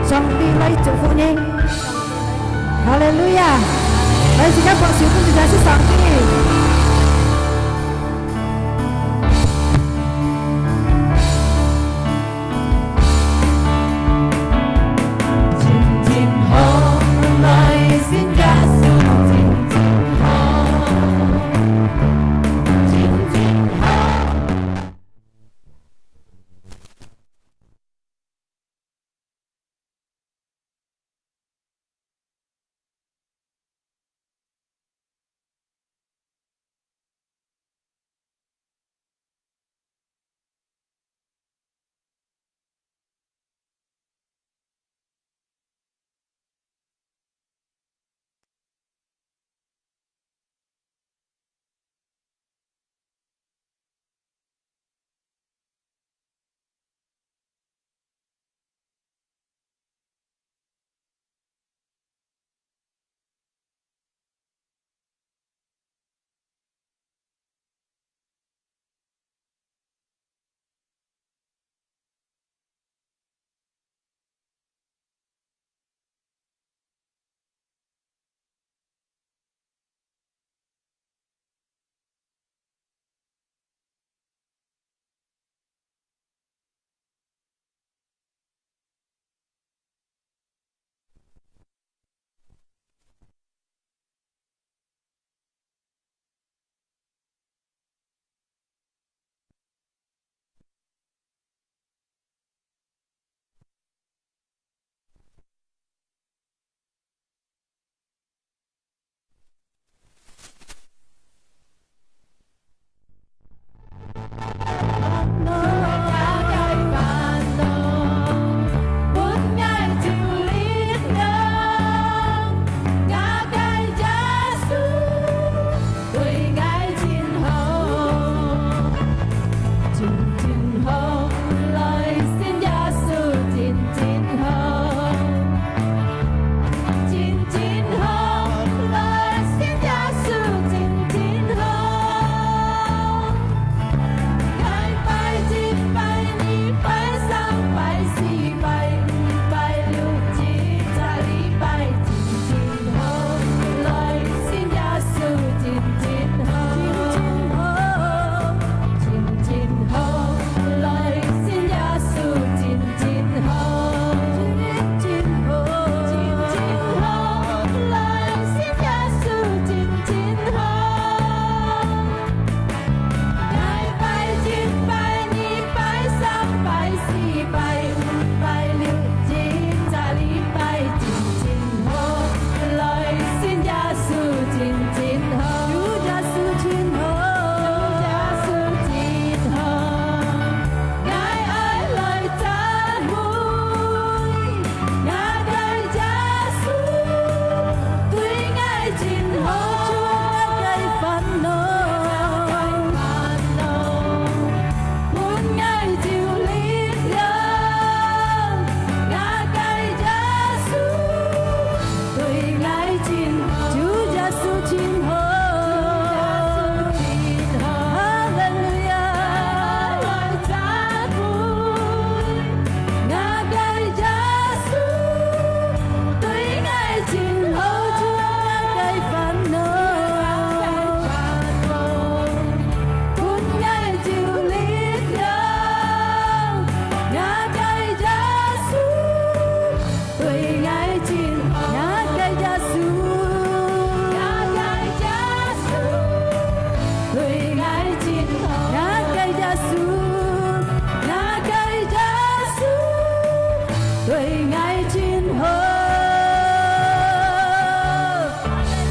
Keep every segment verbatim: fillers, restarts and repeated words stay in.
上帝來祝福你。哈利路亞！來，自家拍手分自家个上帝。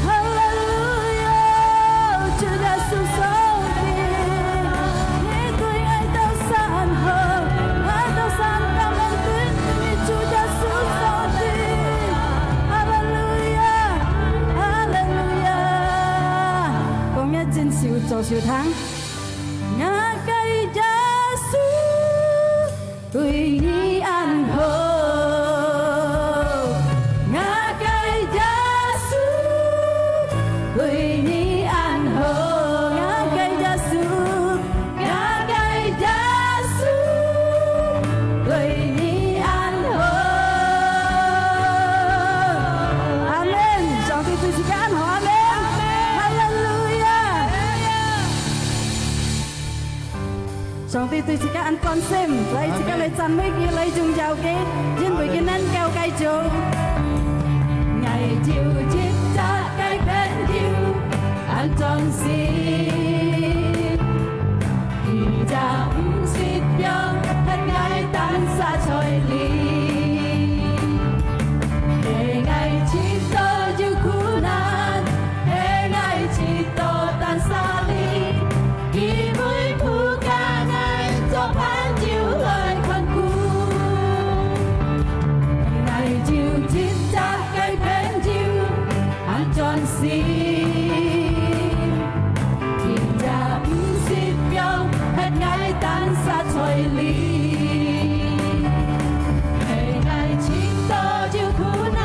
哈利路亞，主耶穌上帝，你對𠊎兜儕恁好，𠊎兜儕恁感恩對你，主耶穌上帝。哈利路亞，哈利路亞。講一陣手做手聽。上帝對自家恁關心，來，自家來讚美佢，來榮耀佢，因為佢能夠解救。𠊎有一隻个朋友，恁專心，佢也毋識放忒𠊎單儕在裡。係𠊎試著有苦難，係𠊎試著單儕裡， 佢會扶加𠊎，做伴友來看顧。𠊎有一隻个朋友，恁專心，佢也毋識放忒𠊎單儕在裡。係𠊎試著有苦難，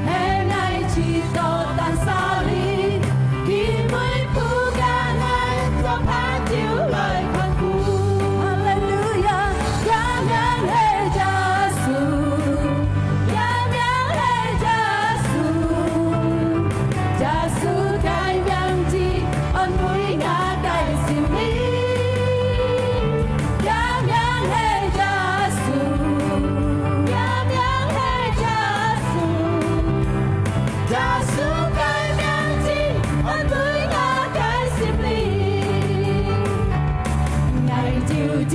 係𠊎試著單儕裡， 佢會扶加𠊎，做伴友來看顧。哈利路亞！佢名係耶穌，佢名係耶穌，耶穌个名字安慰𠊎个心靈。佢名係耶穌，佢名係耶穌。 耶穌个名字安慰𠊎个心靈。𠊎有一隻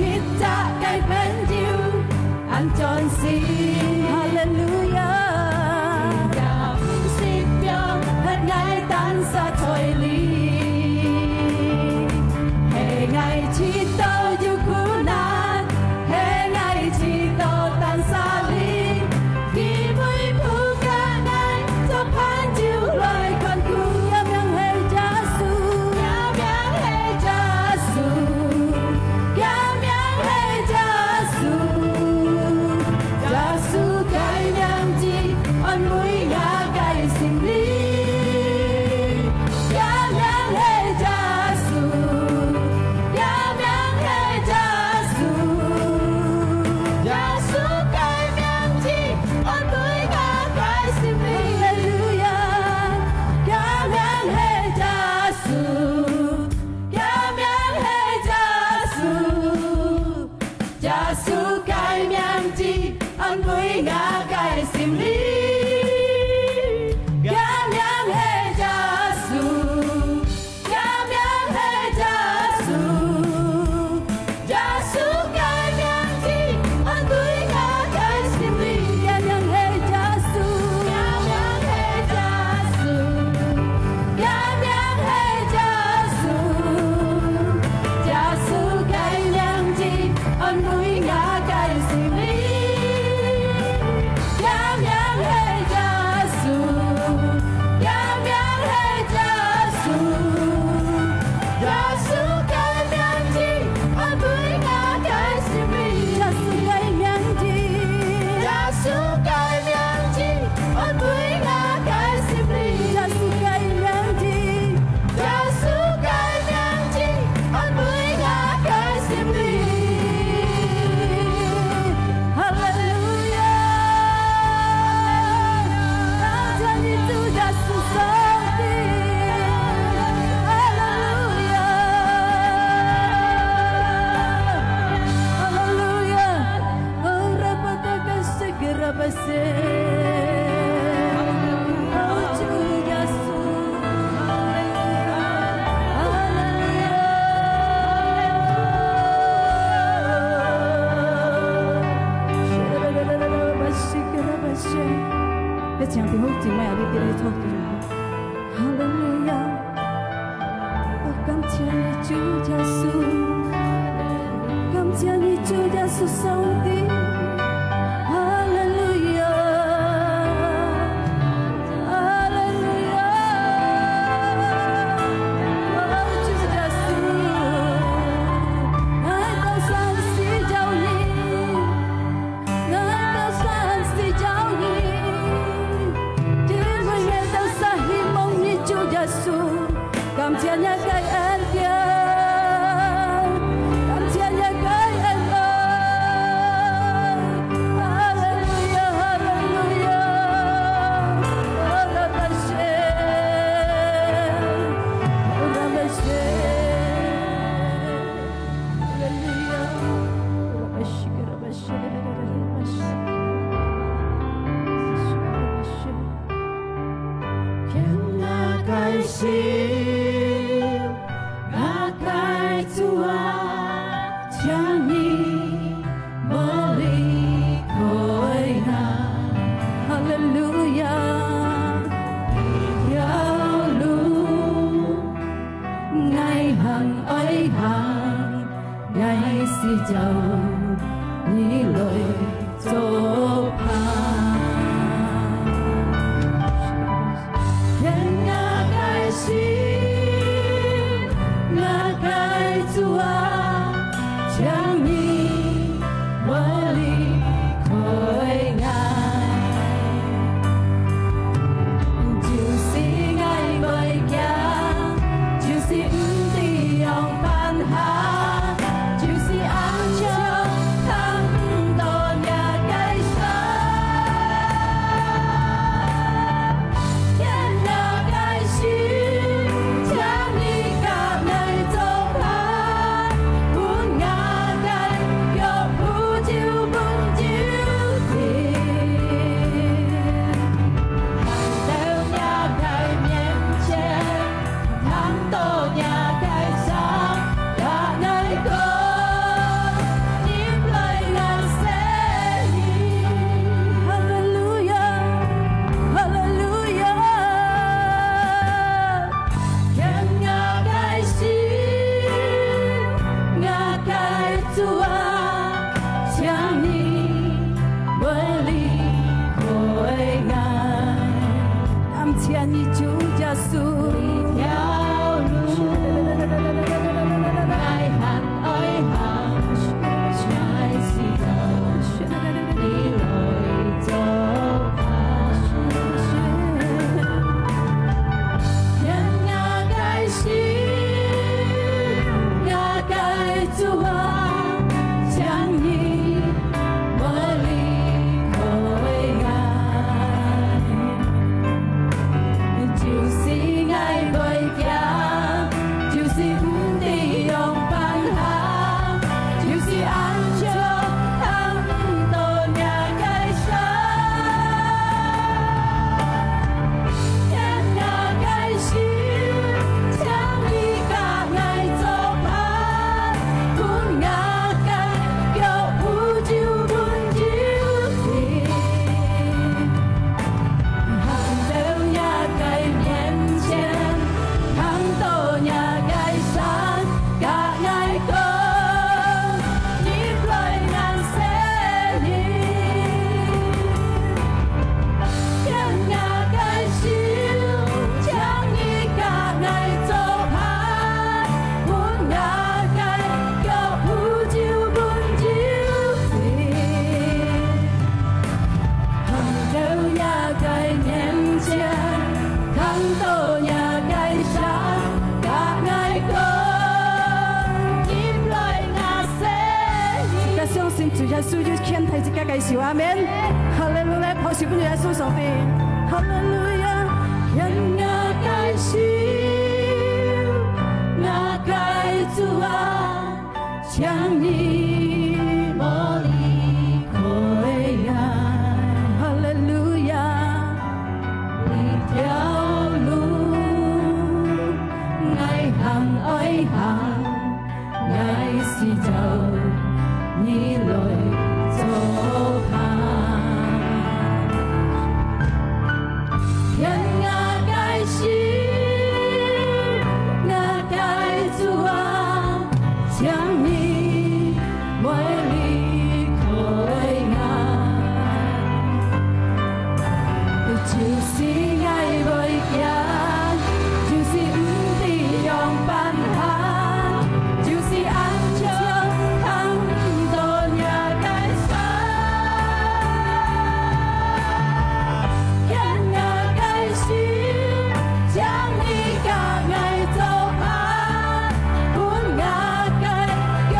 个朋友，恁專心。哈利路亞！佢也毋識放忒𠊎單儕在裡。係𠊎試著有苦難，係𠊎試著單儕裡， 佢會扶加𠊎，做伴友來看顧。佢名係耶穌，佢名係耶穌，佢名係耶穌。耶穌个名字安慰𠊎个心靈。佢名係耶穌，佢名係耶穌。耶穌个名字 安慰𠊎个心靈。哈利路亞！佢名係耶穌，佢名係耶穌，耶穌个名字安慰𠊎个心靈。佢名係耶穌， 佢名係耶穌，耶穌个名字安慰𠊎个心靈。佢名係耶穌，佢名係耶穌，佢名係耶穌，耶穌个名字安慰𠊎个心靈。佢名係耶穌， 佢名係耶穌，耶穌个名字安慰𠊎个心靈。耶穌个名字，耶穌个名字安慰𠊎个心靈。耶穌个名字，耶穌个名字安慰𠊎个心靈。 哈利路亞！感謝你，主耶穌上帝！哈利路亞！哈利路亞！哦，拉巴达卡西格拉巴西！哦，主耶穌！ 哈利路亞！哦，感謝你，主耶穌！感謝你，主耶穌上帝！哈利路亞！ 哈利路亞！哦，主耶穌，𠊎兜儕需要你，𠊎兜儕需要你，因為𠊎兜儕希望你，主耶穌。感謝你个恩典，感謝你个恩典。 哈利路亞，哈利路亞！哦，拉巴西，哦，拉巴西。哈利路叫你來做伴。牽𠊎个心，𠊎个主啊，請你莫離開𠊎。就是𠊎會驚，就是毋知仰般行， 就是恁樣聽毋到若个聲。牽𠊎个心，請你佮𠊎做伴，分𠊎个腳步就穩就定。行到若个面前， 聽到若个聲，佮𠊎講，入來𠊎生命。哈利路亞，哈利路亞。牽𠊎个心，𠊎个主啊，請你莫離開𠊎。 感謝你，主耶穌。一條路，𠊎還愛行，𠊎知道你來做伴。牽𠊎个心，𠊎个主啊，請你 莫離開𠊎。就是𠊎會驚，就是毋知仰般行，就是恁樣聽毋到若个聲。 牽𠊎个心，請你佮𠊎做伴，分𠊎个腳步就穩就定。行到若个面前，聽到若个聲， 佮𠊎講，入來𠊎生命。牽𠊎个手，請你佮𠊎做伴，分𠊎个腳步就穩就定。 行到若个面前，聽到若个聲，佮𠊎講，入來𠊎生命。自家相信主耶穌就牽帶自家个手，阿們。哈利路亞，拍手分主耶穌上帝。哈利路亞，牽𠊎个手，𠊎个主啊， 請你莫離開𠊎。哈利路亞。這條路，𠊎還愛行，𠊎知道你來做伴。 牽𠊎个手，𠊎个主啊，請你莫離開𠊎。就是𠊎會驚，就是毋知仰般行， 就是恁樣聽毋到若个聲。牽𠊎个手，請你佮𠊎做伴，分𠊎个腳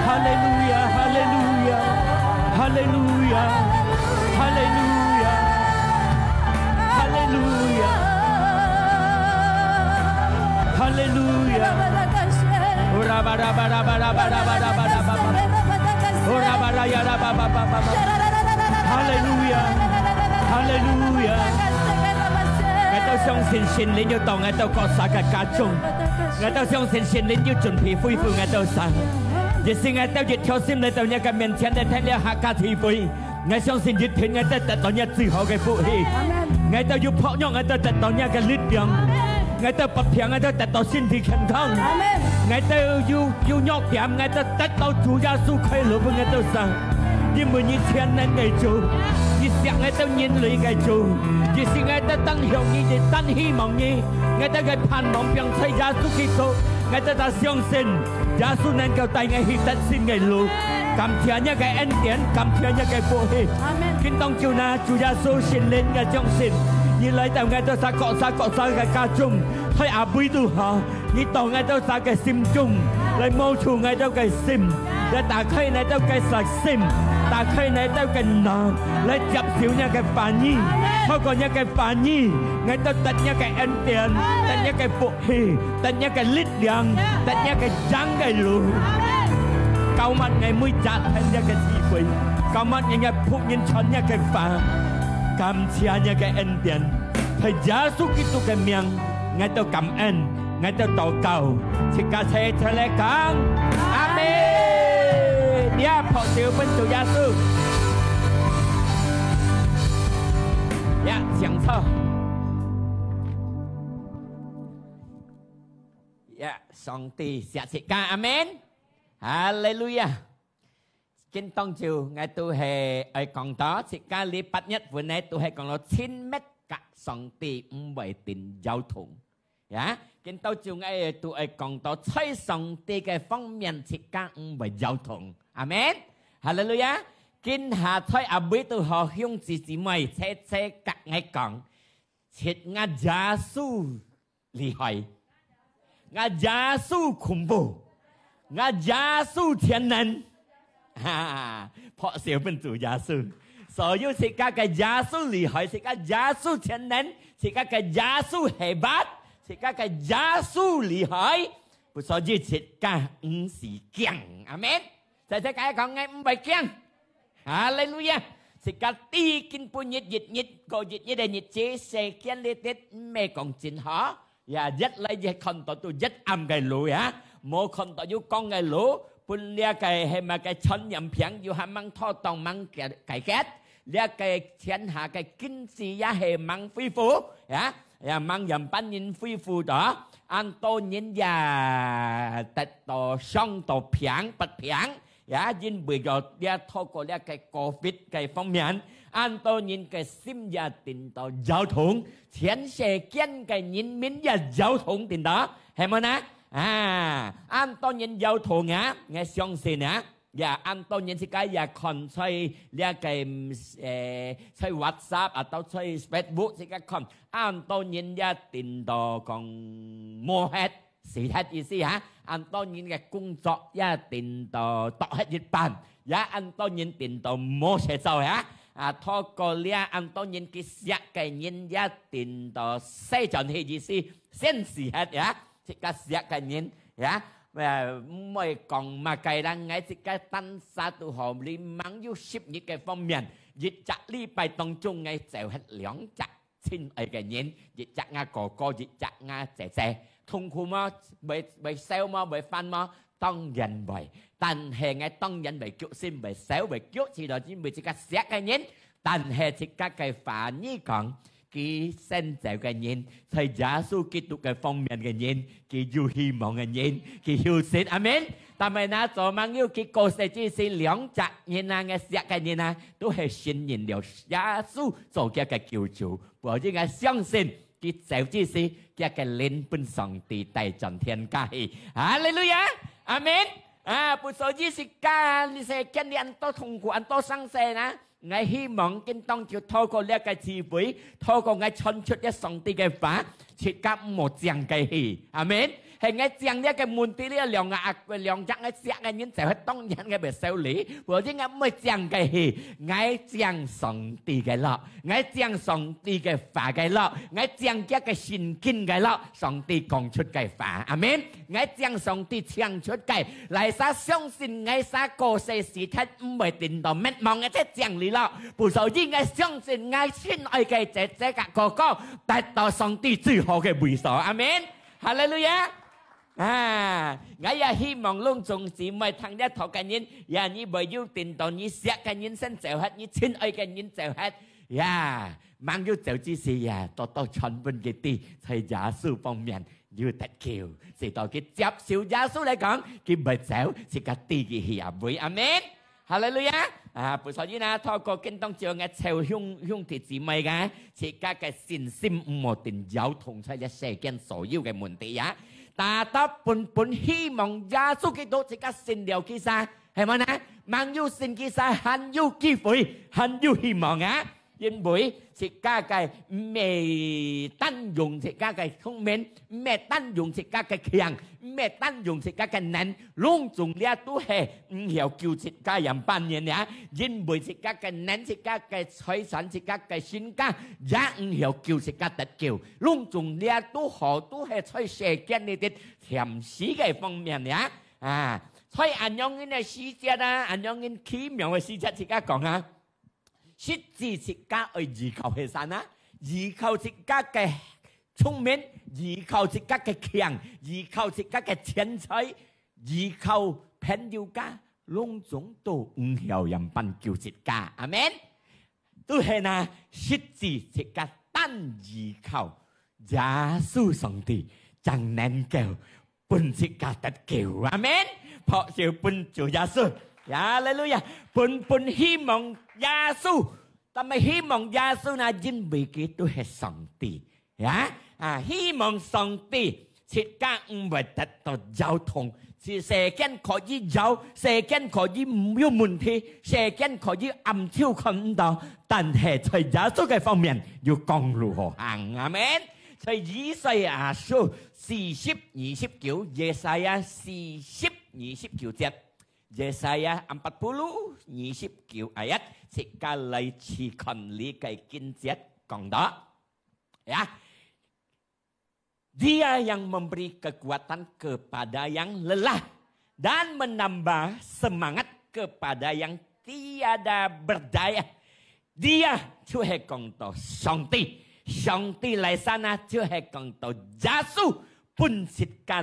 哈利路亞，哈利路亞，哈利路亞，哈利路亞，哈利路亞，哈利路亚。哈利路亚，哈利路亚。𠊎兜相信聖靈要到𠊎兜各儕个家中。 𠊎兜相信聖靈要準備恢復𠊎兜儕。於是𠊎兜一條心來到若个面前來聽這客家聚會。𠊎相信一定𠊎兜得到若最好个福氣。𠊎兜有薄弱，𠊎兜得到若个力量。𠊎兜發病，𠊎兜得到身體健康。𠊎兜有，有弱點，𠊎兜得到主耶穌開路分𠊎兜儕。因為你全能个主，你惜𠊎兜人類个主，於是𠊎兜單向你，單希望你。 𠊎兜个盼望放在耶穌基督，𠊎兜就相信耶穌能夠帶𠊎去得勝个路。感謝若个恩典，感謝若个福氣。今當晝呢，主耶穌聖靈，𠊎相信你來到𠊎兜儕各儕各儕个家中，在哪位都好，你到𠊎兜儕个心中，來摸觸𠊎兜个心。 來打開𠊎兜个實心，打開𠊎兜个腦，來接受若个話語。透過若个話語，𠊎兜得若个恩典，得若个福氣，得若个力量，得若个贏个路。膏抹𠊎每隻聽若个聚會，膏抹若个僕人傳若个話。感謝若个恩典，在耶穌基督个名，𠊎兜感恩。 𠊎兜禱告，自家齊齊來講，阿們。呀，拍手分主耶穌。呀，請坐。呀，上帝惜自家，阿們。哈利路亞。今當晝𠊎都係愛講到，自家禮拜日本來都係講到親密佮上帝，毋會定搖動。 呀，今當晝𠊎都愛講到在上帝个方面，自家毋會搖動。阿們。哈利路亞。今下在哪位都好，兄弟姊妹，齊齊佮𠊎講，自家耶穌厲害，𠊎耶穌恐怖，𠊎耶穌全能。 哈，拍手分主耶穌。所有自家个耶穌厲害，自家耶穌全能，自家个耶穌黑白，自家个耶穌厲害。故所以自家毋使驚。阿們。齊齊佮𠊎講，𠊎毋會驚。哈利路亞。自家知今晡日一日過一日个日子，世間裡底毋係講真好。 呀，越來越看到都越暗个路呀，無看到有光个路，分這个係麼个傳染病又還吂妥當吂解，解決，這个天下个經濟也係吂恢復，呀，也吂樣般人恢復到，恁多人也得到傷到病，發病， 呀，因為到這透過這个COVID个方面，恁多人个心也定到搖動，全世間个人民也搖動定到，係無呢？啊，恁多人搖動啊，𠊎相信啊，呀，恁多人自家也看在這个，嗯，呃，在WhatsApp atau在Facebook自家看，恁多人也定到講無忒。 死忒意思哈，恁多人个工作也定到剁忒一半，也恁多人定到無事做哈。啊，透過這恁多人佢惜个人也定到死轉去意思，先死忒呀，自家惜个人呀。呃，毋會講麼个啦，𠊎自家單儕都好，你吂有十日个方面，一隻禮拜當中𠊎走忒兩隻。 親愛个人，一隻𠊎哥哥，一隻𠊎姐姐。痛苦無？會，會愁無？會煩無？當然會。但係𠊎當然會激心，會愁，會激氣咯，因為自家惜个人。但係自家个話語講，佢先走个人，在耶穌基督个方面个人，佢有希望个人，佢休息。阿們。阿們啊，做麼个佢過世之時，兩隻人啊，𠊎惜个人啊，都係信任了耶穌做佢个救主。無因𠊎相信，佢走之時，佢个靈分上帝帶轉天家去。哈利路亞！阿們！啊，不所以自家，你世間裡恁多痛苦，恁多生死啊！ 𠊎希望今當晝透過這个聚會，透過𠊎傳出這上帝个話，自家毋好靜个去。阿們。係𠊎靜這个問題，這兩个阿，兩隻𠊎惜个人就係當然𠊎會受理，或者𠊎毋會靜个去。𠊎靜上帝个路，𠊎靜上帝个話个路，𠊎靜佢个聖經个路，上帝講出个話。阿們。 𠊎正上帝請出个，哪儕相信𠊎儕過世時節毋會顛倒滅亡个，就正理了。不所以𠊎相信𠊎親愛个姐姐佮哥哥，得到上帝最好个位所。阿們。哈利路亞！啊，𠊎也希望攏總姊妹聽這道个人，也你會有顛倒你惜个人先走忒，你親愛个人走忒，呀，吂有走之時呀，多多傳分佢知，在耶穌方面 有得救，直到佢接受耶穌來講，佢毋會走，自家知佢去啊，會。阿們。哈利路亞！啊，不所以呢，透過今當晝𠊎招兄，兄弟姊妹个，自家个信心毋好定搖動在這世間所有个問題啊。大家本本希望耶穌基督，自家信了佢儕，係無呢？吂有信佢儕，還有機會，還有希望啊！ 因為自家个毋係單用自家个聰明，毋係單用自家个強，毋係單用自家个能，攏總這都係毋曉救自家樣般人呀。因為自家个能、自家个財產、自家个身家，也毋曉救自家得救。攏總這都好，都係在世間裡底暫時个方面呀。啊，在恁樣个時節啊，恁樣个奇妙个時節，自家講啊， 實際自家愛依靠係啥呢？依靠自家个聰明，依靠自家个強，依靠自家个錢財，依靠朋友家，攏總都毋曉樣般救自家。阿們。都係呢，實際自家單依靠耶穌上帝，正能夠 分自家得救。阿們。拍手分主耶穌。哈利路亞。本本希望耶穌，但係希望耶穌呢，因為佢都係上帝。呀，啊，希望上帝自家毋會得到搖動。係世間可以搖，世間可以有問題，世間可以暗晝看毋到，但係在耶穌个方面有光路好行。阿們。 在以賽亞書四十二十九，以賽亞四十二十九節，以賽亞empat puluh二十九ayat，自家來試看這个經節講到，呀，Dia yang memberi kekuatan kepada yang lelah dan menambah semangat kepada yang tiada berdaya. Dia就係講到上帝，上帝來山啊，就係講到耶穌，分自家，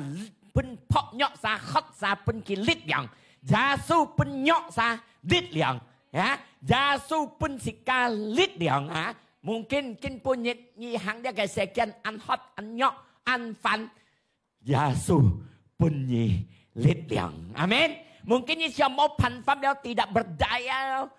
分薄弱儕、渴儕，分佢力量。耶穌分弱儕力量，啊，耶穌分自家力量啊。Mungkin今晡日你行這个世間恁渴、恁弱、恁煩， 耶穌分你力量。阿們。Mungkin你想無辦法了，tidak berdaya了，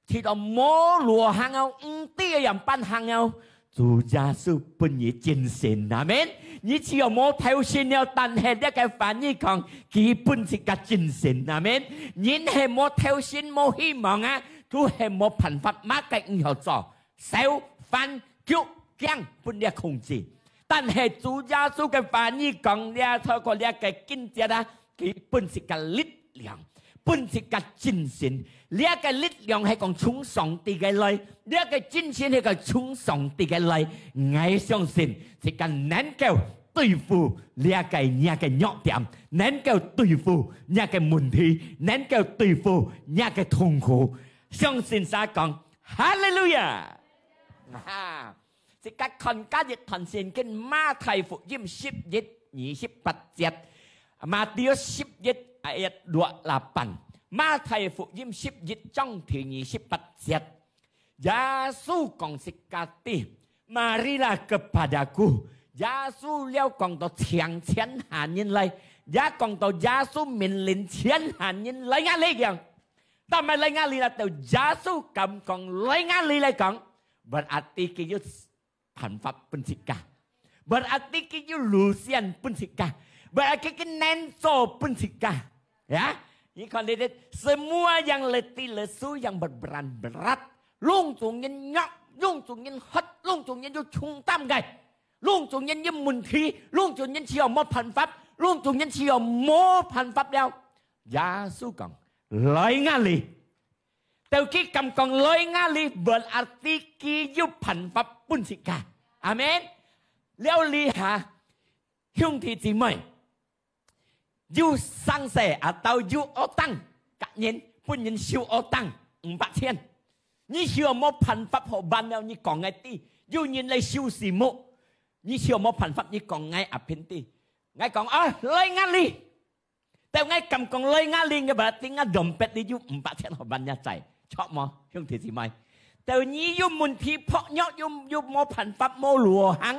知道無路行了，毋知愛仰般行了，主耶穌分你精神。阿們。你只有無頭神了，但係這个話語講，佢分自家精神。阿們。人係無頭神、無希望啊，都係無辦法，麼个毋曉做。 愁、煩、急、驚分這控制。但係主耶穌个話語講，這透過這个經節啊，佢分自家力量，分自家精神。這个力量係講從上帝个來，這个精神係講從上帝个來。𠊎相信自家能夠對付這个若个弱點，能夠對付若个問題，能夠對付若个痛苦。相信儕講， 哈利路亞！啊，自家看加一段聖經，馬太福音十一二十八節，Matius十一ayat dua lapan，馬太福音十一章第二十八節，耶穌講自家知，Marilah kepadaku，耶穌了講到請全下人來，也講到耶穌命令全下人來𠊎這樣。但係來𠊎這啦，到耶穌敢講來𠊎這來講，berarti佢有辦法分自家，berarti佢有路線分自家，berarti佢能做分自家。Ya, 你看這些，semua yang letih lesu yang berbeban berat，攏總人弱，攏總人核，攏總人有重擔个，攏總人有問題，攏總人需要無辦法，攏總人需要無辦法了。耶穌講，來𠊎這，到佢敢講來𠊎這，berarti佢有辦法分自家。阿門。了這下，兄弟姊妹，有生事atau有惡等，个人分人收惡等五百千。你需要無辦法好辦了，你講𠊎知，有人來收數目，你需要無辦法，你講𠊎阿平知。𠊎講啊，來𠊎這，到𠊎敢講來𠊎這，berarti𠊎dompet裡有五百千好辦也在，著無，兄弟姊妹？到你有問題，薄弱，有，有無辦法，無路好行，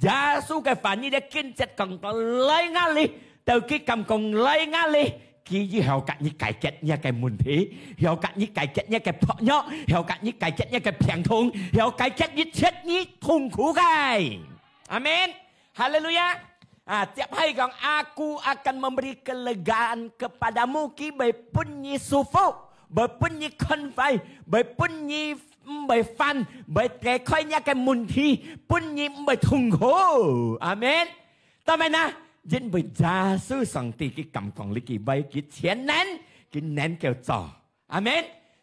耶穌个話語咧，緊接講到來𠊎這，到佢敢講來𠊎這，佢以後佮你解決你个問題，以後佮你解決你个薄弱，以後佮你解決你个病痛，以後解決一切你痛苦个。阿門。哈利路亞。啊，接下講，Aku akan memberi kelegaan kepadamu，佢會分你舒服，會分你寬快，會分你毋會煩，會解開你个問題，分你毋會痛苦。阿門。當然啦，因為耶穌上帝佢敢講這句話，佢全能，佢能夠做。阿門。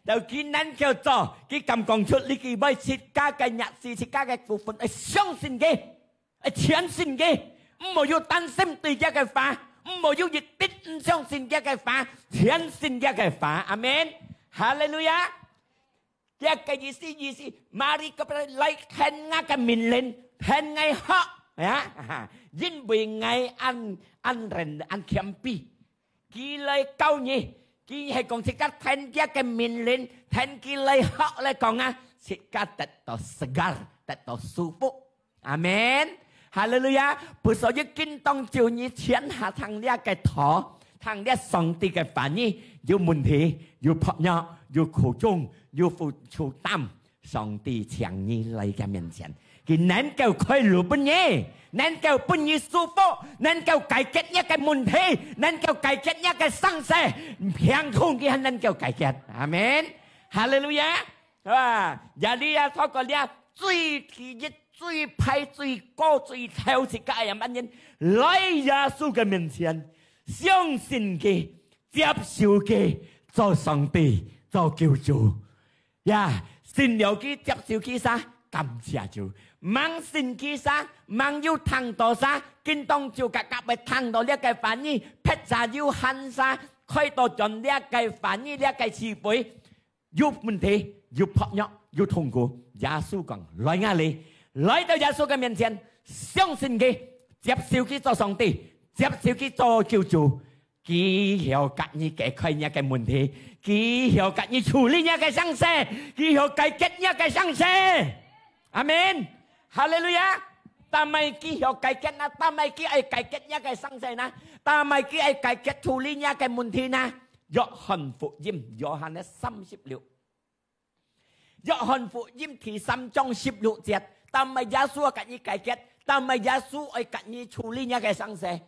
到佢能夠做，佢敢講出這句話，自家个日子，自家个部分，愛相信佢。愛全信佢，毋好有擔心對佢个話，毋好有一滴毋相信佢个話，全信佢个話。阿門。哈利路亞。這个意思，意思，mari kepada，來聽𠊎个命令，聽𠊎學，ya，因為𠊎恁，恁仁，恁謙卑。 佢來教你，佢係講自家聽佢个命令，聽佢來學來講啊，自家得到segar，得到舒服。阿門。哈利路亞。Bosaya，今當晝你全下聽這个道，聽這上帝个話語，有問題，有薄弱，有苦衷，有負，負擔， 上帝請你來佢面前，佢能夠開路分你，能夠分你舒服，能夠解決你个問題，能夠解決你个生事，病痛佢還能夠解決。阿門。哈利路亞。啊，Elia透過這最第一、最歹、最高、最頭一个愛仰般人，來耶穌个面前，相信佢，接受佢，做上帝，做救主。 Ya，信了佢，接受佢儕，感謝主。吂信佢儕，吂有聽到儕，今當晝遽遽會聽到這个話語，撇下有限儕，開到轉這个話語，這个聚會，有問題，有薄弱，有痛苦。耶穌講，來𠊎這，來到耶穌个面前，相信佢，接受佢做上帝，接受佢做救主， 佢曉佮你解開你个問題，佢曉佮你處理你个生事，佢曉解決你个生事。阿門。哈利路亞。但係佢曉解決哪？但係佢愛解決你个生事哪？但係佢愛解決處理你个問題哪？約翰福音，約翰个三十六，約翰福音第三章十六節，但係耶穌愛佮你解決，但係耶穌愛佮你處理你个生事。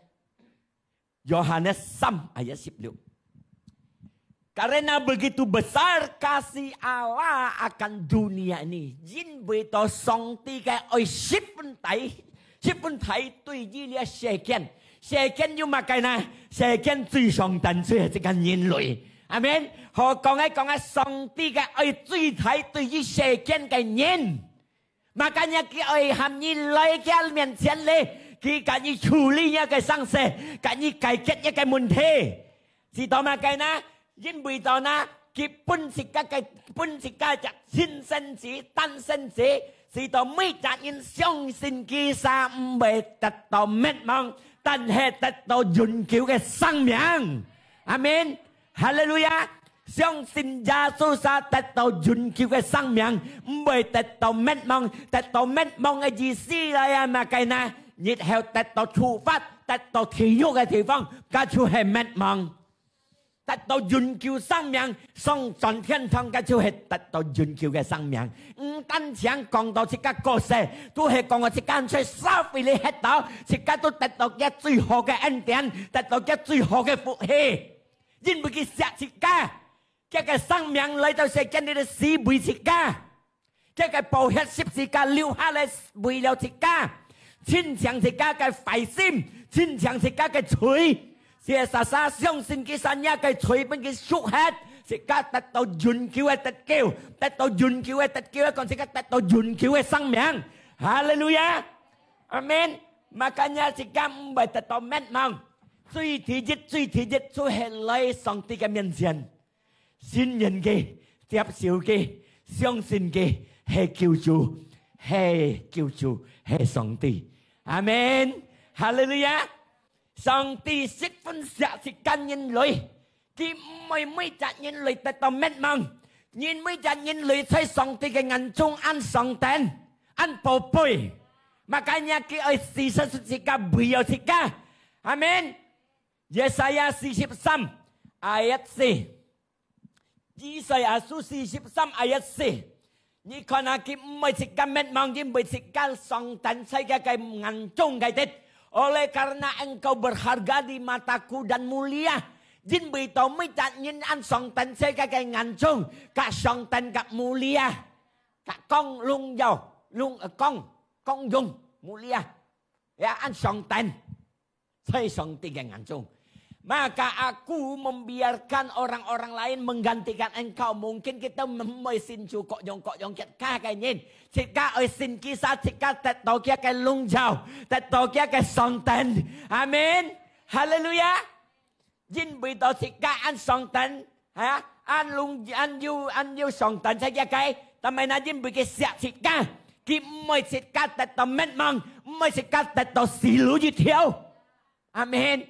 Yohanes三ayat十六。Karena begitu besar kasih Allah akan dunia ini，因為到上帝个愛十分大，十分大對於這世間。世間有麼个呢？世間最上等就係這个人類。阿門。好，講啊講啊，上帝个愛最大對於世間个人。 Makanya佢愛喊你來佢面前咧，佢佮你處理你个生事，佮你解決你个問題。知道麼个呢？因為到呢，佢分自家个，分自家隻親生子、單生子，使到每隻人相信佢儕毋會得到滅亡，但係得到永久个生命。阿門。 哈利路亞！相信耶穌儕得到永久个生命，毋會得到滅亡。得到滅亡个意思來啊，麼个呢？日後得到處罰，得到地獄个地方，該就係滅亡。得到永久生命，上轉天堂，該就係得到永久个生命。毋單淨講到自家過世，都係講到自家在社會裡歇到，自家都得到佢最好个恩典，得到佢最好个福氣。因為佢惜自家，佢个生命來到世間裡死為自家。 佢个寶血十字架流下來為了自家，清淨自家个壞心，清淨自家个罪。Siapa-siapa相信佢，儕个罪分佢贖忒，自家得到永久个得救，得到永久个得救，講自家得到永久个生命。哈利路亞！阿門。Makanya自家毋會得到滅亡。最第一，最第一就係來上帝个面前。 信任佢，接受佢，相信佢係救主，係救主，係上帝。阿門。哈利路亞！上帝十分惜自家人類，佢毋愛每隻人類得到滅亡，因每隻人類在上帝个眼中恁上等，恁寶貝。Makanya佢愛死在十字架為了自家。阿門。Yesaya四十三ayat四。 以賽亞書四十三ayat四，你看啊，佢毋愛自家滅亡，因為自家上等在佢个眼中个的。Oleh karena engkau berharga di mataku dan mulia，因為到每隻人恁上等在佢个眼中，甲上等甲mulia，甲光榮耀，榮，呃，光，光榮，mulia，ya，恁上等。 在上帝个眼中。Maka aku membiarkan orang-orang lain menggantikan engkau。Mungkin kita毋愛信主各樣各樣其他个人，自家愛信佢，自家得到佢个榮耀，得到佢个上等。阿門。哈利路亞。因為到自家恁上等， 哈，恁榮，恁有，恁有上等在佢个，但係呢，因為佢惜自家，佢毋愛自家得到滅亡，毋愛自家得到死路一條。阿門。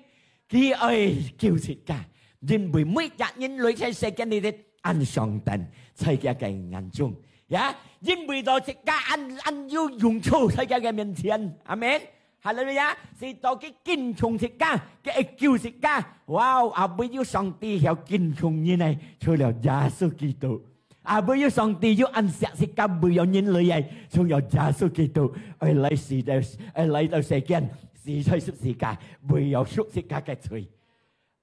佢愛救自家，因為每隻人類在世間裡底恁上等，在佢个眼中，ya，因為到自家恁，恁有用處在佢个面前。阿門。 哈利路亞！使到佢敬重自家，佢愛救自家。哇，阿爸有上帝曉敬重人呢，除了耶穌基督。阿爸有上帝有恁惜自家，為了人類个，除了耶穌基督，愛來世个，愛來到世間，死在十字架，為了贖自家个罪。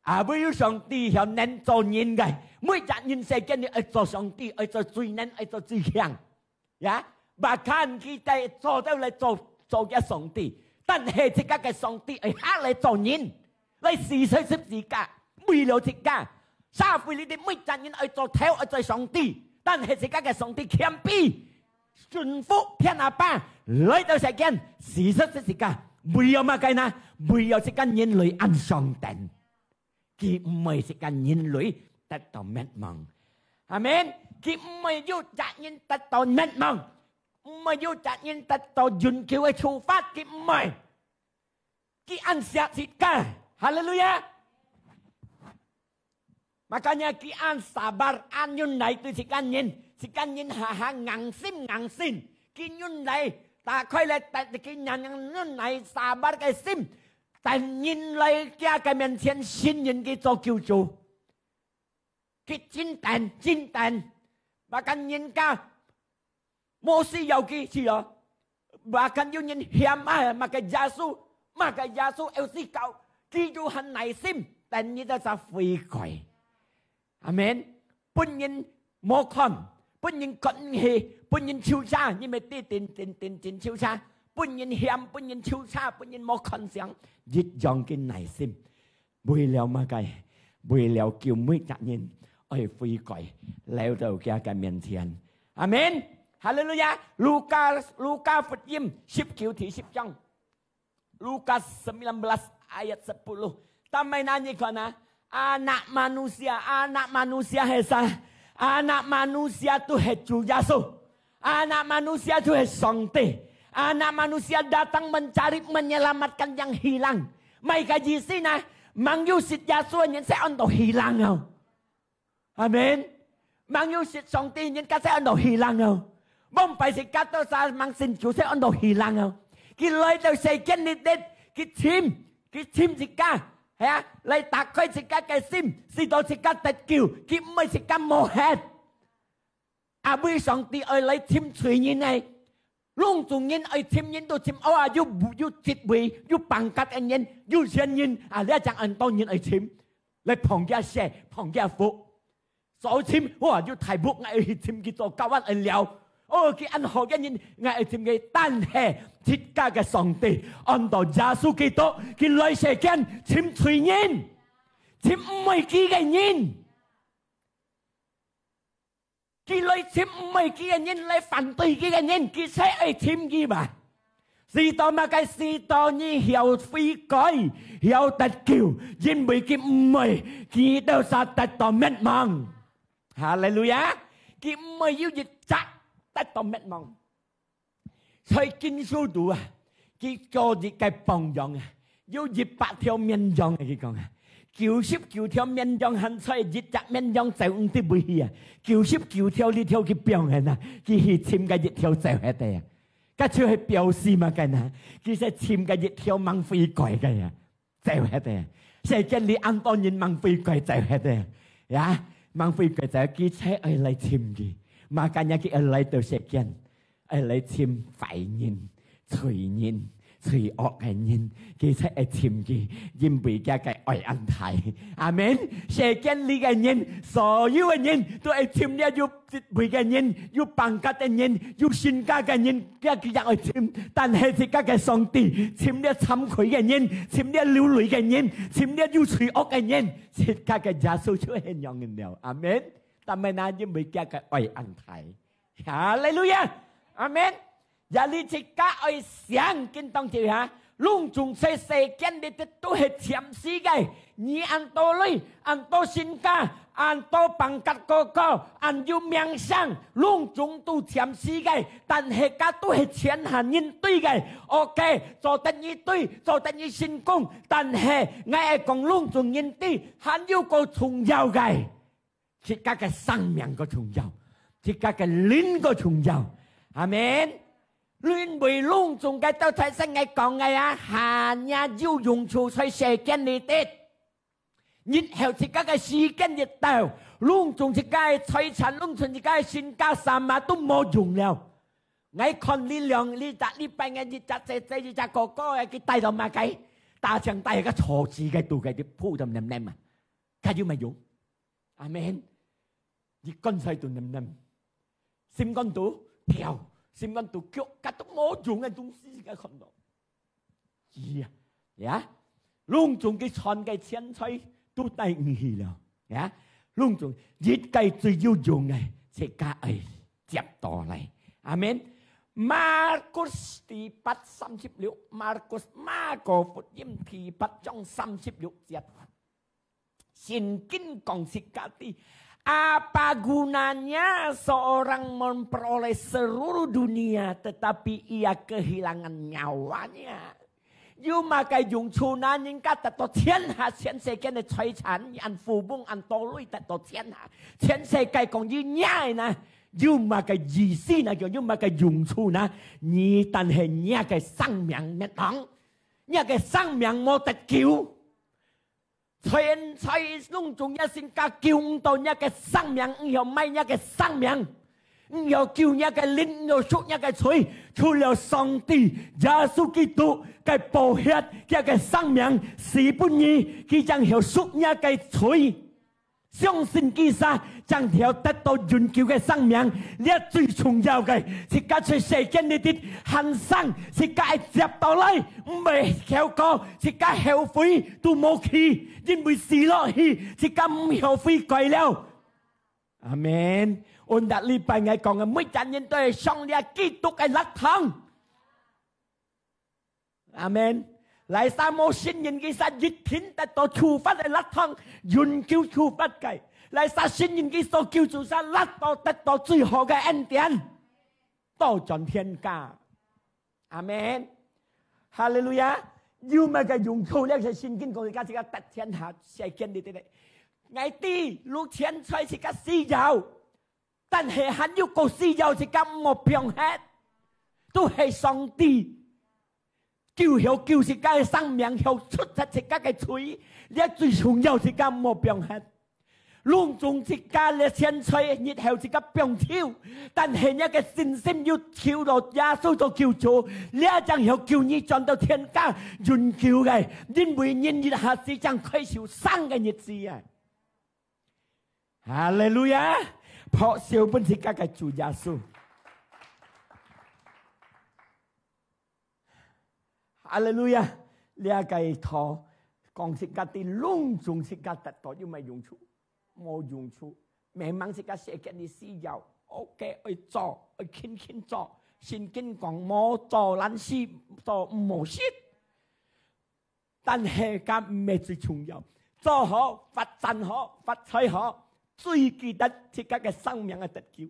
阿爸有上帝曉能做人个，每隻人世間你愛做上帝，愛做最能，愛做最強。 Ya，bahkan佢个做到來做，做个上帝，但係自家个上帝愛下來做人，來死在十字架，為了自家。社會裡底每隻人愛做頭，愛做上帝，但係自家个上帝謙卑，順服天阿爸，來到世間，死在十字架，為了麼个呢？為了自家人類恁上等。 佢毋愛自家人類得到滅亡。阿門。佢毋愛有隻人得到滅亡，毋愛有隻人得到永久个處罰，佢毋愛。佢恁惜自家。哈利路亞！Makanya佢恁sabar，恁忍耐對自家人，自家人下下硬心硬心，佢忍耐，打開來，佢忍，忍耐sabar个心， 等人來佢个面前承認佢做救主。佢真等，真等。Bahkan人家無需要佢去哦。Bahkan有人喊啊，麼个耶穌，麼个耶穌愛死到，佢都很耐心，等你到才悔改。 阿門。分人無看，分人看毋起，分人抽查，你乜知定定定定抽查，分人嫌，分人抽查，分人無看相，一樣个耐心。為了麼个？為了救每隻人愛悔改，來到佢个面前。阿門。哈利路亞。路加，路加福音十九第十章。 Lukas sembilan belas ayat sepuluh。Tamay na你看啊，Anak Manusia，Anak Manusia係啥？Anak Manusia就係主耶穌，Anak Manusia就係上帝，Anak Manusia datang mencari menyelamatkan yang hilang。麼个意思呢？吂有信耶穌个人係安到hilang哦。 阿門。吂有識上帝，人家在安到hilang哦。往擺自家到儕吂信主，在安到hilang哦。佢來到世間裡底，佢尋佢尋自家，係啊，來打開自家个心，使到自家得救，佢毋愛自家無忒。啊，為上帝愛來尋罪人呢？攏總人愛尋人都尋，哦啊，有，有職位，有pangkat个人，有錢人，啊，這正恁多人愛尋，來捧佢个色，捧佢个福。 所以尋，哇，有大屋，𠊎愛去尋佢做教官恁了。哦，佢恁好个人，𠊎愛尋佢。但係，自家个上帝，安到耶穌基督，佢來世間，尋罪人，尋毋愛佢个人。佢來尋毋愛佢个人，來反對佢个人，佢才愛尋佢嘛。 使到麼个？使到你曉悔改，曉得救，因為佢毋愛，佢兜儕得到滅亡。哈利路亞！佢毋愛有一隻得到滅亡。所以經書肚啊，佢做一个榜樣啊，有一百條綿羊啊，佢講啊，九十九條綿羊還在，一隻綿羊走毋得位去啊，九十九條裡頭佢放忒啊，佢去尋个一條走忒个啊。 該就係表示麼个呢？佢係尋个一條吂悔改个啊，走忒个。世間裡恁多人吂悔改走忒个，呀，吂悔改走，佢才愛來尋佢。麼个呢？佢愛來到世間，愛來尋壞人、罪人、罪惡个人，佢才愛尋佢，因為佢个愛恁大。阿門。世間裡个人，所有个人都愛尋這有 職位个人，有pangkat个人，有身價个人，佢，佢也愛尋。但係自家个上帝，尋這慚愧个人，尋這流淚个人，尋這有罪惡个人，自家个耶穌就係恁樣了。阿門。但係呢，因為佢个愛恁大。哈利路亞！阿門。 也你自家愛想，今當中下，攏總在世間裡底都係暫時个。你恁多鐳，恁多身價，恁多pangkat高高，恁有名聲，攏總都暫時个。但係該都係天下人知个。OK，做得你知，做得你成功，但係𠊎愛講攏總人知，還有個重要个。 自家个生命个重要，自家个靈个重要。阿門。因為攏總个都在先𠊎講个啊，還也有用處在世間裡底。日後自家个時間一到，攏總自家个財產，攏總自家个身家，什麼都無用了。𠊎看這兩，這隻禮拜个一隻姐姐，一隻哥哥个，佢戴到麼个？打仗戴个坐姿个，都个，佢鋪到黏黏啊，佢有麼用？ 阿門。你乾脆都黏黏，心肝肚跳，心肝肚腳，該都無用个東西，自家看到。係啊，呀，攏總佢賺个錢財都帶毋去了，呀，攏總一个最有用个，自家愛接到來。阿門。Markus第八三十六，Markus馬可福音第八章三十六節。 聖經講自家知，apa gunanya seorang memperoleh seluruh dunia tetapi ia kehilangan nyawanya？有麼个用處呢？人家得到天下全世界个財產，恁富翁，恁多鐳，得到天下全世界講佢若个呢，有麼个意思呢？有麼个用處呢？你但係若个生命滅亡，若个生命無得救。 財，財攏總也身家救毋到若个生命，毋曉買若个生命，毋曉救若个靈，毋曉贖若个罪，除了上帝耶穌基督个寶血，佢个生命賜分你，佢正曉贖若个罪。相信佢儕，正曉得到永久个生命。這最重要个，自家在世間裡底還生，自家愛接到來，毋會曉過，自家後悔都無去， 因為死落去，自家毋曉悔改了。阿門。Unda禮拜𠊎講个，每隻人都愛上這基督个立堂。阿門。哪儕無信任佢儕一定得到處罰个立堂，永久處罰个。哪儕信任佢所救主儕，立到得到最好个恩典，倒轉天家。 阿門。哈利路亞。有麼个用處？這个聖經講，自家，自家得天下世間裡底个。𠊎知，有錢財自家需要，但係還有個需要，自家毋好放忒，都係上帝。救，曉救自家个生命，曉捽忒自家个罪，這最重要，自家莫放忒。攏總自家个錢財，日後自家放手，但係若个信心有求到耶穌做救主，這正曉救你轉到天家永久个，因為人一下死正開始有生个日子啊！哈利路亞！拍手分自家个主耶穌。 哈利路亞！這个道講自家知，攏總自家得到有麼个用處？無用處。Memang自家世間个需要，OK，愛做，愛勤勤做。聖經講，無做懶尸，做毋好食。但係該毋係最重要。做好，發展好，發財好，最記得自家个生命个得救。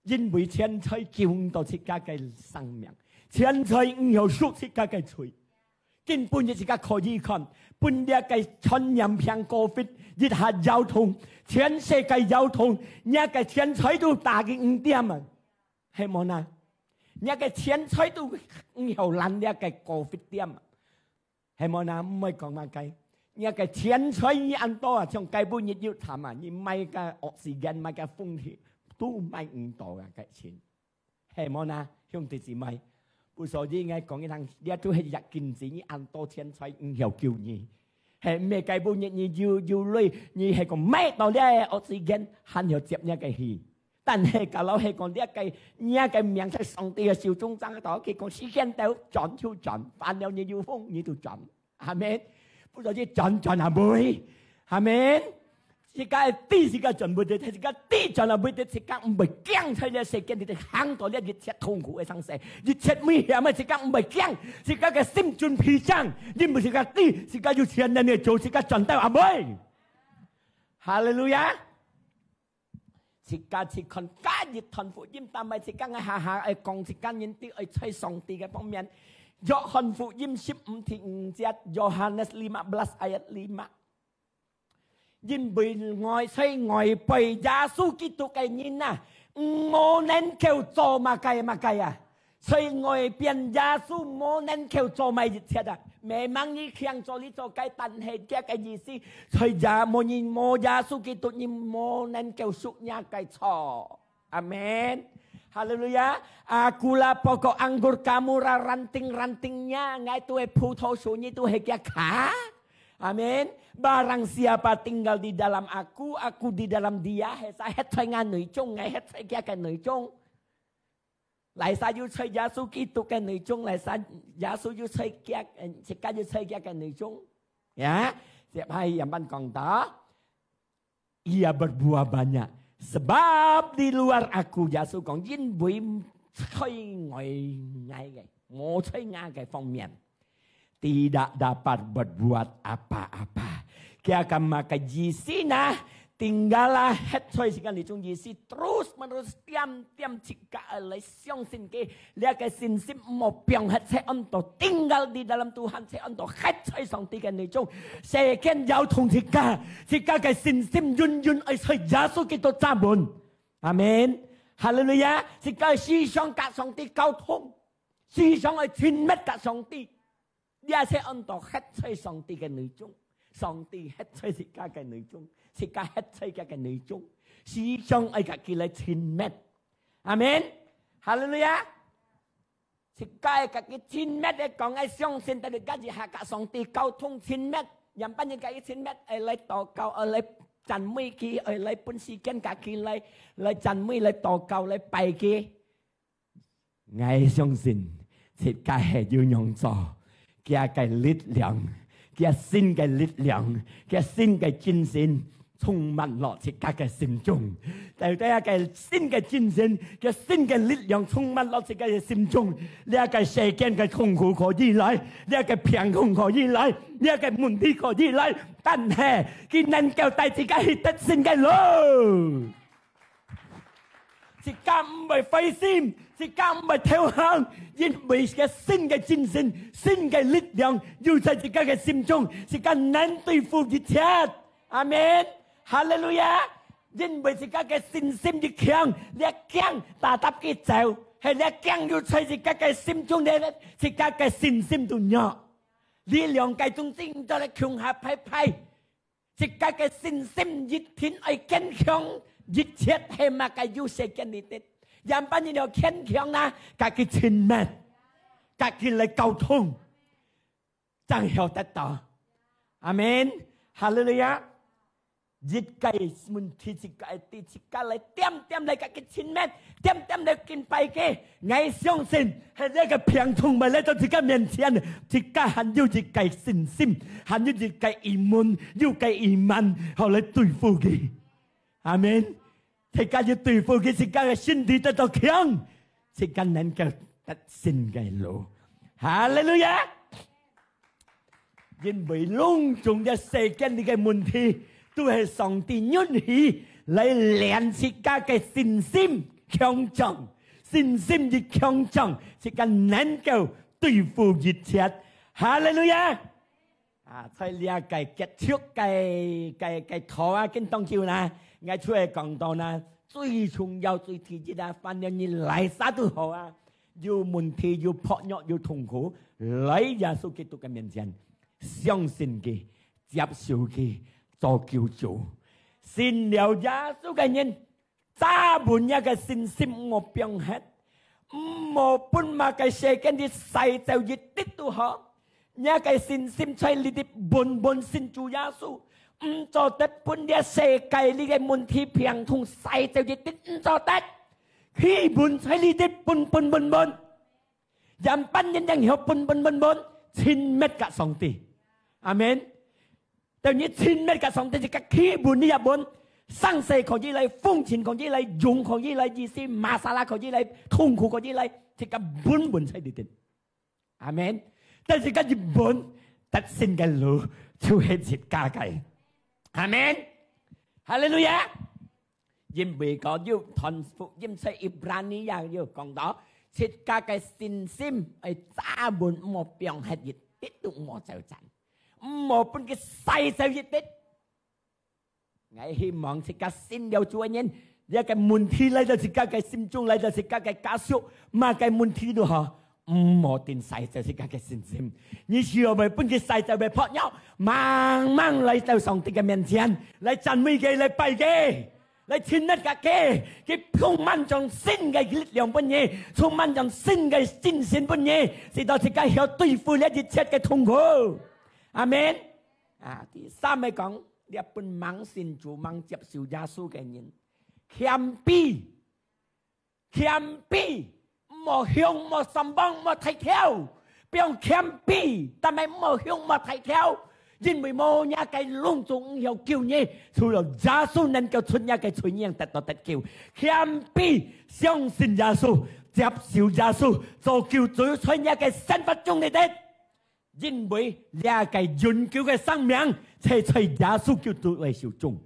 因為錢財救毋到自家个生命，錢財毋曉贖自家个罪。今晡日自家可以看，分這个傳染病COVID一下搖動，全世界搖動，若个錢財都打佢毋掂啊，係無呢？若个錢財都毋曉攔這个COVID點啊。 係無呢？毋會講麼个。若个錢財你恁多啊，像該本日又慘啊，你買个oxygen，買个風氣，都買毋到啊，該錢。係無呢？兄弟姊妹，所以𠊎講一項，這都係一經濟，你恁多錢財毋曉救你。係毋係該本日你有，有鐳，你係講買到這oxygen，還曉接若个氣。 但係假如係講這个，若个命在上帝个手中掌到，佢講時間到，轉就轉，反了你有風你就轉。阿門。毋係轉轉啊會。阿門。自家知自家轉毋得，自家知轉啊會得，自家毋會驚在這世間，你行到這一切痛苦个生死，一切危險个，自家毋會驚，自家个心準備正，因為自家知，自家有全能个主，自家轉到阿門。哈利路亞！ 自家去看，加一段福音，但係自家个下下愛講，自家人都愛在上帝个方面。約翰福音十五第五節，Yohanes lima belas ayat lima。因為愛在外背耶穌基督个人啊，無能夠做麼个麼个啊， 在外邊耶穌無能夠做麼一切啊。Memang你強做你做該，但係這个意思，在也無人無耶穌基督，你無能夠贖若个錯。阿門。哈利路亞。Akulah pokok anggur, kamulah ranting-rantingnya，𠊎都係葡萄樹，你都係佢个椏。阿門。Barang siapa tinggal di dalam aku, aku di dalam dia，係儕歇在𠊎內中，𠊎歇在佢个內中。 哪儕有在耶穌基督个內中，哪儕耶穌有在佢，呃，自家有在佢个內中。Ya，接下來樣般講到，ia berbuah banyak. Sebab di luar aku，耶穌講，因為在外𠊎个，無在𠊎个方面。 Tidak dapat berbuat apa-apa。佢个麼个意思呢？Tinggallah，歇在自家內中意思，terus menerus，恬恬自家愛來相信佢，這个信心莫放忒，在安到tinggal di dalam Tuhan，在安到歇在上帝个內中。世間搖動自家，自家个信心永遠愛在耶穌基督站穩。阿門。哈利路亞！自家个思想佮上帝溝通。 時常愛親密佮上帝。這係安到歇在上帝个內中，上帝歇在自家个內中，自家歇在佢个內中，時常愛佮佢來親密。阿門。哈利路亞。自家愛佮佢親密个講，愛相信，但係自家一下佮上帝溝通親密，樣般人佮佢親密，愛來禱告，愛來讚美佢，愛來分時間佮佢來，來讚美，來禱告，來拜佢。 𠊎相信，自家係有仰做，佢个力量，佢新个力量，佢新个精神，充滿落自家个心中。在這个新个精神，佢新个力量充滿落自家个心中，這个世間个痛苦可以來，這个貧窮可以來，這个問題可以來，但係佢能夠帶自家去得勝个路。 自家毋會灰心，自家毋會投降，因為个新个精神、新个力量有在自家个心中，自家能對付一切。阿門。哈利路亞。因為自家个信心一強，這驚tetap佢走，係這驚有在自家个心中咧，自家个信心都弱。這兩个總之做咧共下排排，自家个信心一定愛堅強，一切係麼个有世間裡底，樣般你要堅強啦，甲佢親密，甲佢來溝通，正曉得到。阿門，哈利路亞。一个問題，自家知，自家來點點來甲佢親密，點點來敬拜佢。𠊎相信，係這个病痛會來到自家面前，自家還有一个信心，還有一个疑問，有个疑問，好來對付佢。阿門。自家要對付佢，自家个身體得到強，自家能夠得勝个路。哈利路亞！因為攏總个世間裡个問題，都係上帝允許來練自家个信心強壯，信心一強壯，自家能夠對付一切。哈利路亞！啊，在這个結束个，个，个課啊，緊當久啦，𠊎就係講到啦，最重要、最第一啊，凡係你來啥都好啊，有問題、有薄弱、有痛苦，來耶穌基督个面前，相信佢，接受佢，做救主。信了耶穌个人， 揸穩若个信心，毋好放忒，毋好分麼个世間裡徙走一滴都好。若个信心在裡底穩穩信主耶穌，毋做得分這世界裡个問題病痛徙走一滴，毋做得。企穩在裡底，穩穩穩穩。樣般人正曉穩穩穩穩，親密甲上帝。阿門。 當你親密甲上帝，自家企穩你也穩，生死可以來，風塵可以來，湧可以來，意思masalah可以來，痛苦可以來，自家穩穩在裡底。阿門。但是自家一穩，得勝个路就係自家个。阿門。哈利路亞。因為講有傳福音在Ibrani也有講到，自家个信心愛揸穩，毋好放忒，一滴都毋好走散。 毋好分佢徙走一滴。𠊎希望自家信了主个人，這个問題來到自家个心中，來到自家个家屬，麼个問題都好，毋好定徙走自家个信心。你需要會分佢徙走，會薄弱，猛猛來到上帝个面前，來讚美佢，來拜佢。 來親近佢，佢充滿將新个力量分你，充滿將新个精神分你，使到自家曉對付這一切个痛苦。阿門。啊，第三个講，這分吂信主、吂接受耶穌个人，謙卑，謙卑。 毋好雄，毋好sombong，毋好大條，放謙卑，但係毋好雄，毋好大條，因為無若个攏總毋曉救你，除了耶穌能夠出若个罪人得到得救。謙卑，相信耶穌，接受耶穌，做救主，在若个生活中裡底。 因為這个永久个生命，就在耶穌基督个手中。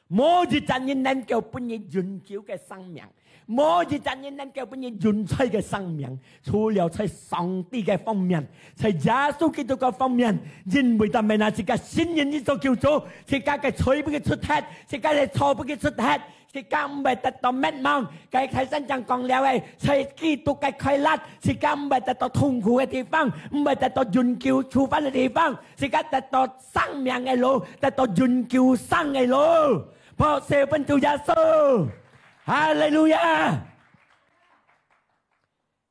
無一隻人能夠分你永久个生命，無一隻人能夠分你永在个生命，除了在上帝个方面，在耶穌基督个方面。因為但係若自家信任你做救主，自家个罪分佢出忒，自家个錯分佢出忒， 自家毋會得到滅亡。該大聲講了个，在基督个快樂，自家毋會得到痛苦个地方，毋會得到永久處罰个地方，自家得到生命个路，得到永久生个路。拍手分主耶穌，哈利路亞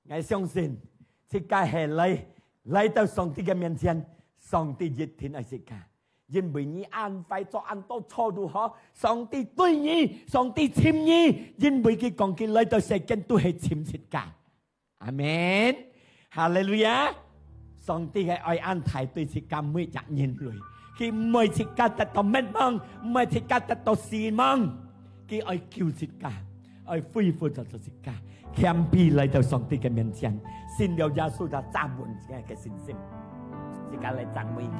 ！𠊎相信，自家係來，來到上帝个面前，上帝一定愛自家。 因為你恁壞做恁多錯都好，上帝對你，上帝尋你，因為佢講佢來到世間都係尋自家。阿門。哈利路亞。上帝个愛恁大對自家每隻人類，佢毋愛自家得到滅亡，毋愛自家得到死亡。 佢愛救自家，愛恢復到自家，謙卑來到上帝个面前，信了耶穌就站穩自家个信心，自家來讚美佢。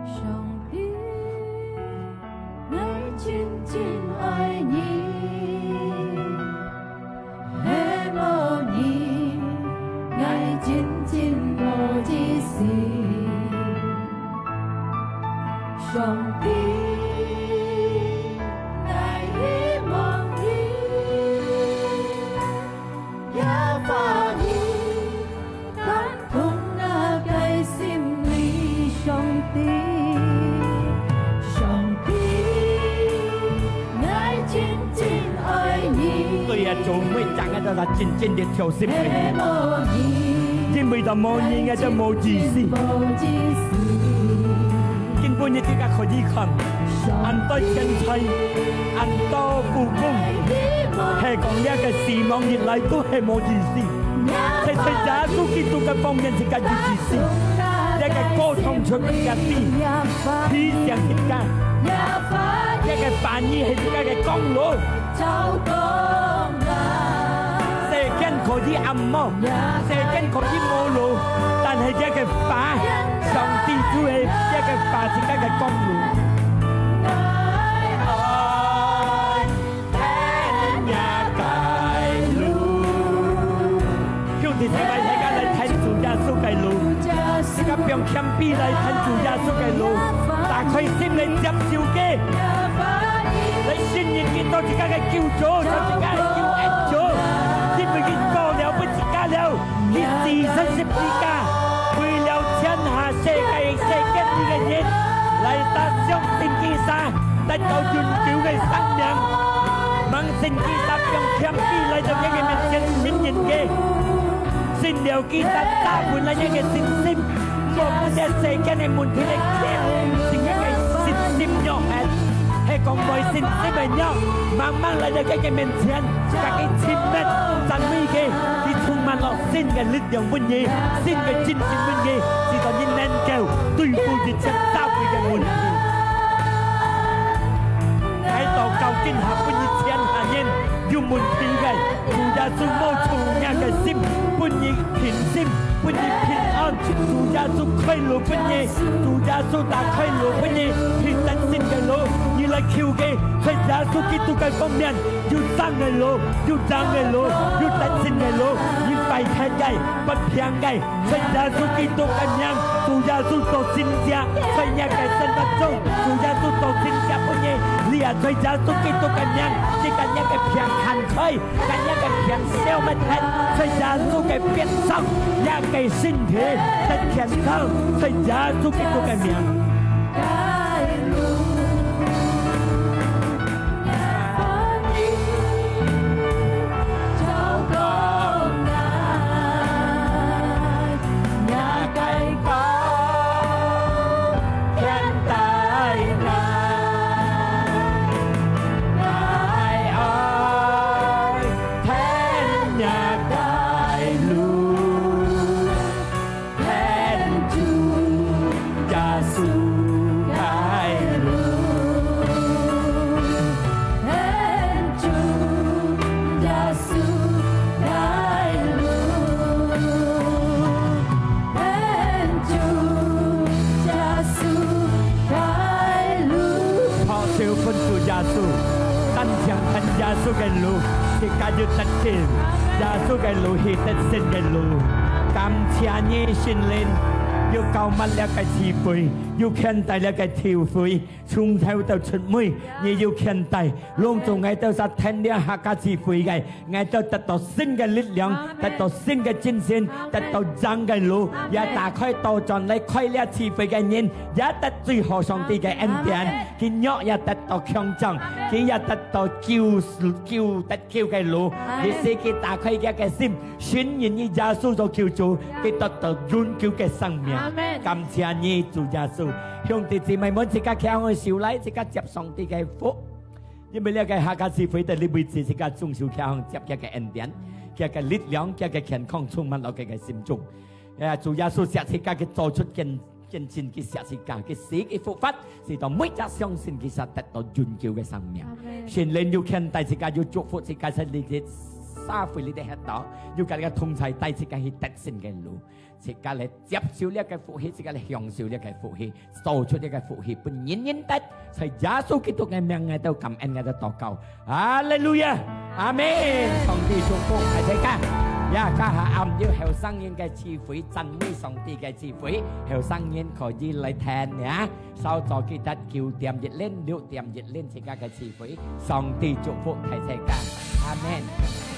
上帝，𠊎真真愛你，係無你，𠊎真真無意思。上帝， 𠊎希望你，耶做每隻𠊎兜真正个跳心个，因為到無你，𠊎兜無意思。今晡日自家可以看，恁多錢財，恁多富翁，係講這个世望一來都係無意思。在，在耶穌基督个方面，自家有意思。這个歌唱出自家知，提醒自家，這个話語係自家个光路。 世間可以暗摸，世間可以無路，但係這个話，上帝就係這个話，自家个光路。兄弟姊妹，大家來跈主耶穌个路，自家放謙卑來跈主耶穌个路，打開心來接受佢，來信任佢做自家个救主，做自家个救恩主，因為佢做了分自家了，佢死在十字架，為了天下世界世間裡个人，來得相信佢儕，得到永久个生命。望信佢儕放謙卑來到佢个面前信任佢。 信了佢儕，打開了你个信心，莫分這世間个問題來牽，自家个信心弱忒，係講無信心个弱，慢慢來到佢个面前，自家去親密讚美佢，佢充滿了新个力量分你，新个精神分你，使到你能夠對付一切社會个問題。𠊎禱告今下分你全下人有問題个， 主耶穌摸著若个心，分你平心，分你平安。主耶穌開路分你，主耶穌打開路分你，去得勝个路。你來求佢，在耶穌基督个方面，有生个路，有贏个路，有得勝个路。你壞忒个，不平个， 在耶穌基督个名，主耶穌做神蹟，在若个生活中，主耶穌做神蹟分你。你也在耶穌基督个名，自家若个病行開，自家若个病消滅忒，在耶穌个鞭傷，若个身體得健康，在耶穌基督个名。 拍手分主耶穌，單淨跈耶穌个路，自家就得勝。耶穌个路係得勝个路。感謝你，聖靈，又膏抹這个聚會，又牽帶這个聚會，從頭到出尾，你又牽帶，攏總𠊎兜儕跈這客家聚會个， 𠊎兜得到新个力量，阿門。得到新个精神，阿門。得到正个路，阿門。也打開倒轉來開這聚會个人，也得最好上帝个恩典。阿門。佢弱也得到強壯，阿門。佢也得到救，救，得救个路。阿門。你使佢打開佢个心，信任你耶穌做救主，阿門。佢得到永久个生命。阿門。感謝你，主耶穌。兄弟姊妹們，自家擎起手來，自家接上帝个福。 因為這个客家聚會在這位置，自家眾手擎䟘接佢个恩典，佢个力量，佢个健康充滿落佢个心中。啊，主耶穌惜自家，佢做出見，見證，佢惜自家，佢死，佢復活，使到每隻相信佢儕得到永久个生命。阿門。聖靈又牽帶自家，又祝福自家，在這个社會裡底歇到，又佮自家同在，帶自家去得勝个路。 自家來接受這个福氣，自家來享受這个福氣，做出這个福氣，分人人得。在耶穌基督个名，𠊎兜感恩，𠊎兜禱告。哈利路亞！阿門！上帝祝福大自家。呀，這下暗有後生人个聚會，讚美上帝个聚會，後生人可以來聽呀。稍早記得九點一輪，六點一輪，自家个聚會。上帝祝福大自家。阿門。